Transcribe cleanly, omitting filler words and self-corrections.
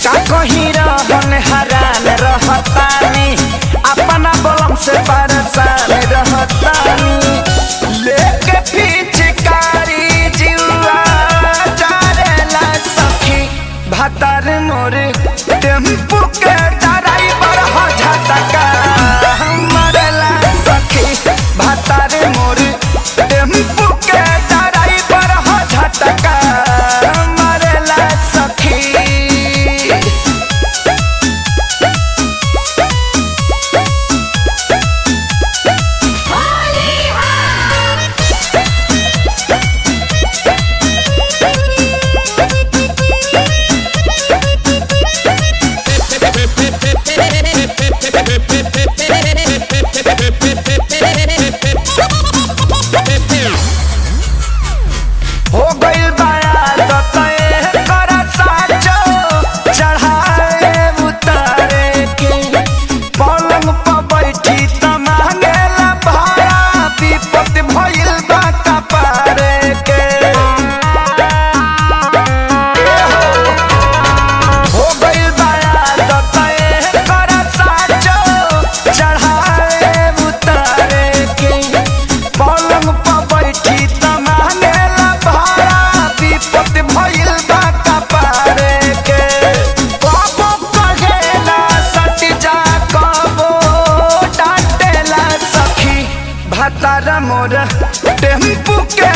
का कहीं रहन हरान रहतानी, अपना बलम से परेशान रहतानी। लेके पिचकारी जीवा चारेला सखी, भातार मोर टेम्पू के ड्राइवर हो झटका मरेला सखी। भातार मोर टेम्पू के ड्राइवर हो झटका मरेला सखी। हो गइल बाया ततए कर साचो चढ़ाए उतारे के, पलंग पर बैठी त मांगेला भाड़ा, विपत भइल बा कपारे के। हो गइल बाया ततए कर साचो चढ़ाए उतारे के, पलंग पर बैठी त मांगेला भाड़ा, विपत भइल बा कपारे के। कबो कहेला सट जा, कबो डांटेला सखी, भातार मोर टेम्पू के